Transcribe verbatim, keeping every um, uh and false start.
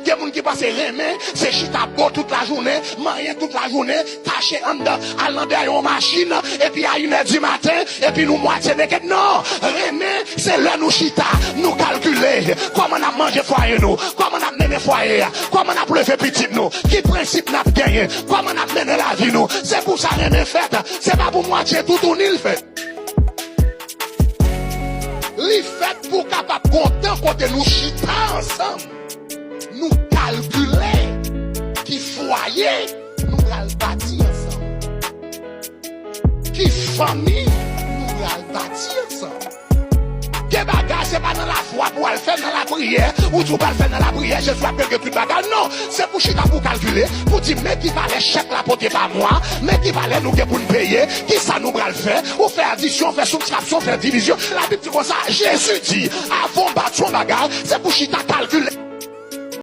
Gen moun ki panse renmen, se chita bo tout lajounen, manyen tout lajounen, kache anndan, al nan dèyè yon machin, epi a inè di maten, epi nou mwatye naked. Non! Renmen, se lè nou chita, nou kalkile kòman n ap manje fwaye nou, kòman n ap mennen fwaye a, kòman n ap leve pitit nou, ki prensip n ap genyen, kòman n ap mennen lavi nou. Se pou sa renmen fèt, se pa pou mwatye toutouni l fèt. Li fèt pou kapab gon tan kote nou chita ansanm, nou kalkile ki fwaye nou pral bati ansanm, ki fanmi nou pral bati ansanm. Gen bagay, se pa nan lafwa pou w al fè, nan lapriyè, ou di w pral fè nan lapriyè, Jezi ap regle tout bagay. Non, se pou chita pou w kalkile, pou di, men ki valè chèk la pote pa mwa, men ki valè nou gen pou n peye, ki sa nou pral fè, ou fè adisyon, fè soubtraksyon, fè divizyon. Labib di konsa, Jezi di, avan w bati yon bagay, se pou chita kalkile.